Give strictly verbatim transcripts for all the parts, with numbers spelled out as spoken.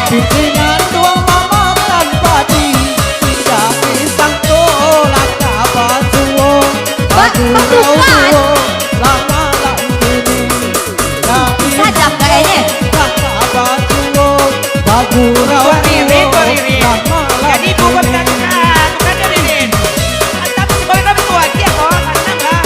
Pimpinan duang mamakan padi, indak disangko lah ka basuo. Ba-, bagurau babuka. Duo, lah malam kini. Indak disangko lah ka basuo. Sadap kayaknya. Bagurau duo, lah malam kini. Jadi, bukan kakak, bukan dari Rin. Atau sebagai orang tua, dia kok, tenang lah.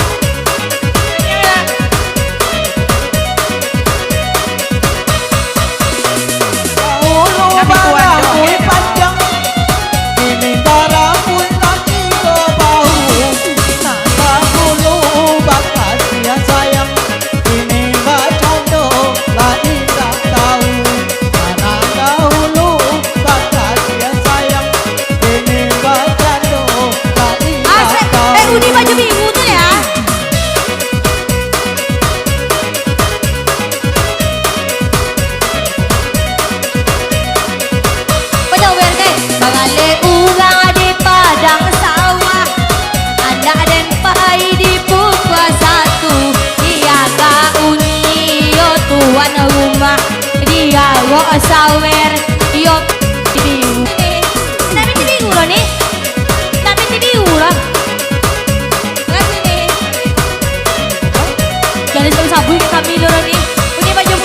Dahulu barambuik panjang, kini barambuik nan tigo bahu. Nan dahulu bakasiah sayang, kini bacando lah indak tahu. Nan dahulu bakasiah sayang, kini bacando lah indak tahu. Asik. Eh, Uni baju biru tu ya. Panyawer deh. Bagaleh urang di padang sawah, andak den pai di pukua satu, diagak Uni yo tuan rumah, diagak sawer yo biru. Eh, tapi ti biru lo ni. Tapi ti biru lah. Lagi ni. Jadi sabu-sabu kami lo ni. Punya baju.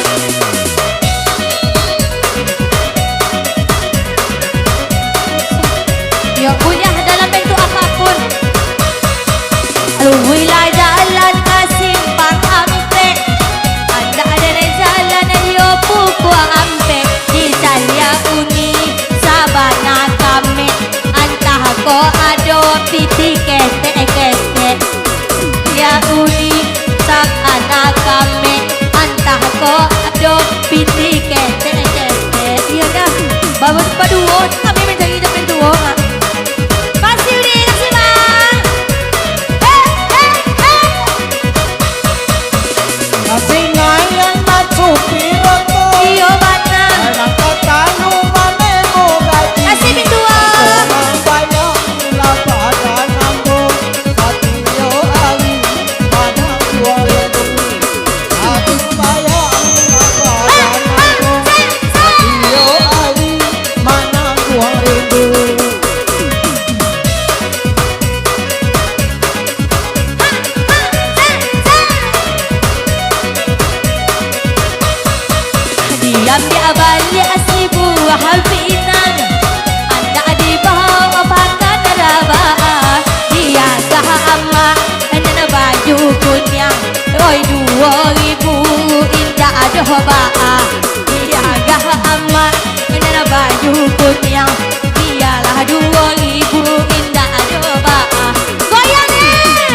Yo, kuliah dalam bentuk apapun. Luruihlah jalan ka Simpang Ampek. Andak den jalan yo pukua ampek. Di caliak Uni sabana kamek. Antah ko ado pitih ketek-ketek. Yo Uni, sabana kamek. Antah ko ado pitih ketek-ketek. Iyo dah. Baru baduo, kami mancari jamin duo, Mak. Kasih Uni, kasih, Mak. Eh, eh, eh. Kasih ngayang nak supir oto. Iyo, bana. Anak katalu manemo gaji. Kasih pintua. Urang bayang lah pada nanggung. Satio ari manang duo ribu. Aku bayang lah pada nanggung. Satio ari manang duo ribu. Diambiak baliak sibuah pinang, andak dibao pakan rabaa. Diagah amak nan baju kuniang, oi, duo ribu indak doh baa. Diagah amak nan baju kuniang, bialah duo ribu indak doh baa. Goyang, eh!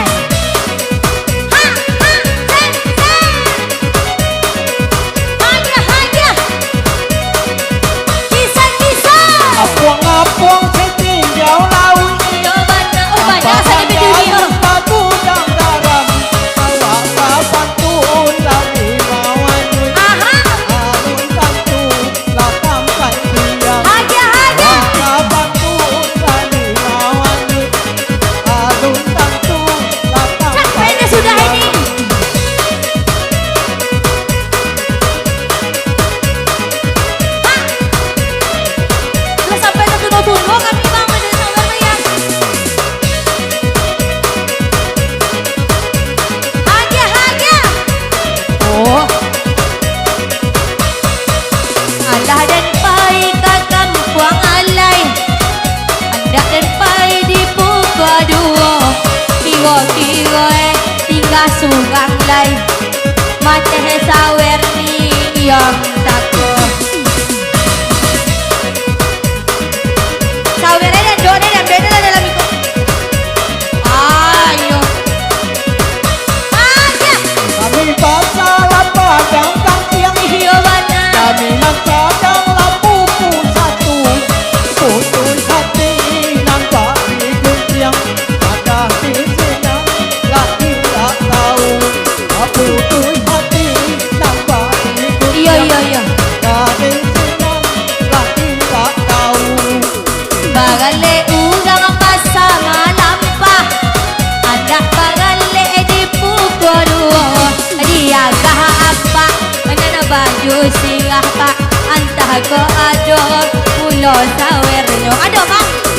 Ha, ha, se, se. Hadiah, hadiah. Kisah, kisah. Apuang-apuang satinjau lauik. Iyo, bana. Oh, bana. Tanpa sajo video. Bagudang garam. Awak ka pantun lagi mawanyuik. Aha. Alun tantu lah sampai diam. Hadiah, hadiah. Awak ka pantun lagi mawanyuik. Alun tantu lah sampai diam. Capeknya sudah ini. Hah? Lah sampai tatuno-tuno kami, Bang, mancari sawer, Bang, ya. Agiah, agiah. Oh. Alah den pai ka kampuang alai. Andak den pai di pukua duo, kiro-kiro, eh, tingga surang lai. Maceh sawer ni, iyo, tako. Sawer, eh, den, do, den, den, den, den, dalam iko. Ayo. Aja. Kami basalah padang kantiang. Iyo, bana. Kami nan sadang lapupu satu. Putuih hati nampak di guntiang. Madah di sinan lah indak tahu. Putuih hati nampak di guntiang. Iyo, iyo, iyo. Madah di sinan lah indak tahu. Baralek urang basamalam, Pak. Andak baralek di pukua duo. Diagah apak, nan baju sirah, Pak. Antah Kok ado pulo sawernyo. Ado, Bang?